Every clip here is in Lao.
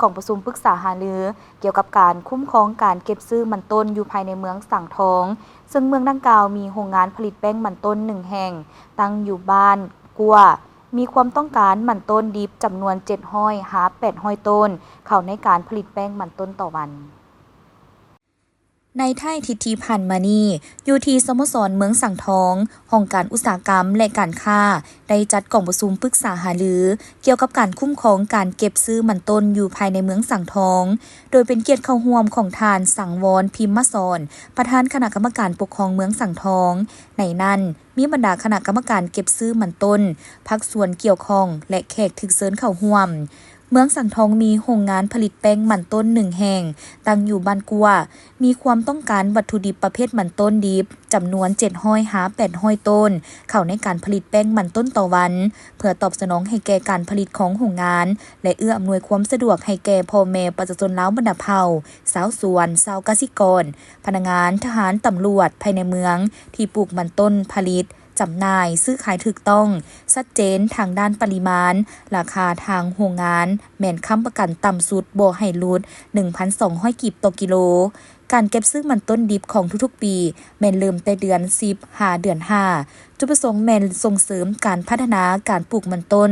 ກອງປະຊຸມປຶກສາຫາລືກ່ຽວກັບການຄຸ້ມຄອງການເກັບຊື້ມັນຕົ້ນຢູ່ພາຍໃນເມືອງສັງທອງ, ເຊິ່ງເມືອງດັ່ງກ່າວມີໂຮງງານຜະລິດແປ້ງມັນຕົ້ນໜຶ່ງແຫ່ງ, ຕັ້ງຢູ່ບ້ານກົວ, ມີຄວາມຕ້ອງການມັນຕົ້ນດິບຈຳນວນເຈັດຮ້ອຍຫາແປດຮ້ອຍໂຕນ ເຂົ້າໃນການຜະລິດແປ້ງມັນຕົ້ນຕໍ່ວັນ. ໃນທ້າຍທິດທີ່ຜ່ານມານີ້, ຢູ່ທີ່ສະໂມສອນເມືອງສັງທອງ, ຫ້ອງການອຸດສາຫະກຳ ແລະ ການຄ້າ ໄດ້ຈັດກອງປະຊຸມປຶກສາຫາລືກ່ຽວກັບການຄຸ້ມຄອງການເກັບຊື້ມັນຕົ້ນຢູ່ພາຍໃນເມືອງສັງທອງ, ໂດຍເປັນກຽດເຂົ້າຮ່ວມຂອງທ່ານ ສັງວອນ ພິມມະສອນ, ປະທານຄະນະກຳມະການປົກຄອງເມືອງສັງທອງ. ໃນນັ້ນ ມີບັນດາຄະນະກຳມະການເກັບຊື້ມັນຕົ້ນ, ພາກສ່ວນກ່ຽວຂ້ອງ ແລະ ແຂກຖືກເຊີນເຂົ້າຮ່ວມ. ເມືອງສັງທອງມີໂຮງງານຜະລິດແປ້ງມັນຕົ້ນໜຶ່ງແຫ່ງ, ຕັ້ງຢູ່ບ້ານກົວ, ມີຄວາມຕ້ອງການວັດຖຸດິບປະເພດມັນຕົ້ນດິບຈຳນວນເຈັດຮ້ອຍຫາແປດຮ້ອຍໂຕນ ເຂົ້າໃນການຜະລິດແປ້ງມັນຕົ້ນຕໍ່ວັນ, ເພື່ອຕອບສະໜອງໃຫ້ແກ່ການຜະລິດຂອງໂຮງງານ ແລະ ເອື້ອອຳນວຍຄວາມສະດວກໃຫ້ແກ່ພໍ່ແມ່ປະຊາຊົນລາວບັນດາເຜົ່າ, ຊາວສວນ, ຊາວກະສິກອນ, ພະນັກງານ, ທະຫານ, ຕຳຫຼວດພາຍໃນເມືອງ ທີ່ປູກມັນຕົ້ນ, ຜະລິດ, ຈຳໜ່າຍ, ຊື້ຂາຍຖືກຕ້ອງ, ຊັດເຈນທາງດ້ານປະລິມານ, ລາຄາທາງໂຮງງານແມ່ນຄ້ຳປະກັນຕ່ຳສຸດບໍ່ໃຫ້ຫຼຸດໜຶ່ງພັນສອງຮ້ອຍກີບຕໍ່ກິໂລ. ການເກັບຊື້ມັນຕົ້ນດິບຂອງທຸກໆປີແມ່ນເລີ່ມແຕ່ເດືອນສິບຫາເດືອນຫ້າ. ຈຸດປະສົງແມ່ນສົ່ງເສີມການພັດທະນາການປູກມັນຕົ້ນ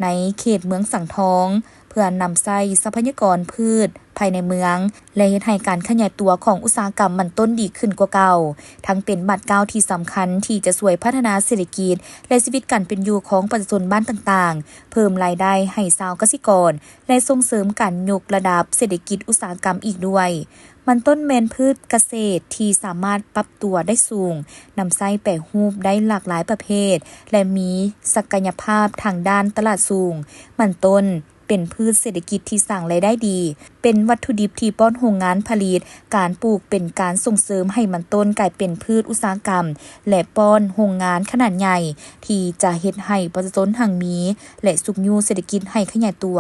ໃນເຂດເມືອງສັງທອງ, ເພື່ອນຳໃຊ້ຊັບພະຍາກອນພືດ ພາຍໃນເມືອງ ແລະ ເຮັດໃຫ້ການຂະຫຍາຍຕົວຂອງອຸດສາຫະກຳມັນຕົ້ນດີຂຶ້ນກວ່າເກົ່າ, ທັງເປັນບາດກ້າວທີ່ສຳຄັນທີ່ຈະຊ່ວຍພັດທະນາເສດຖະກິດ ແລະ ຊີວິດການເປັນຢູ່ຂອງປະຊາຊົນບ້ານຕ່າງໆ, ເພີ່ມລາຍໄດ້ໃຫ້ຊາວກະສິກອນ ແລະ ສົ່ງເສີມການຍົກລະດັບເສດຖະກິດອຸດສາຫະກຳອີກດ້ວຍ. ມັນຕົ້ນແມ່ນພືດກະເສດທີ່ສາມາດປັບຕົວໄດ້ສູງ, ນຳໃຊ້ແປຮູບໄດ້ຫຼາກຫຼາຍປະເພດ ແລະ ມີສັກກະຍະພາບທາງດ້ານຕະຫຼາດສູງ. ມັນຕົ້ນ ເປັນພືດເສດຖະກິດທີ່ສ້າງລາຍໄດ້ດີ, ເປັນວັດຖຸດິບທີ່ປ້ອນໂຮງງານຜະລິດ. ການປູກເປັນການສົ່ງເສີມໃຫ້ມັນຕົ້ນກາຍເປັນພືດອຸດສາຫະກຳ ແລະ ປ້ອນໂຮງງານຂະໜາດໃຫຍ່ ທີ່ຈະເຮັດໃຫ້ປະຊາຊົນຮັ່ງມີ ແລະ ຊຸກຍູ້ເສດຖະກິດໃຫ້ຂະຫຍາຍຕົວ.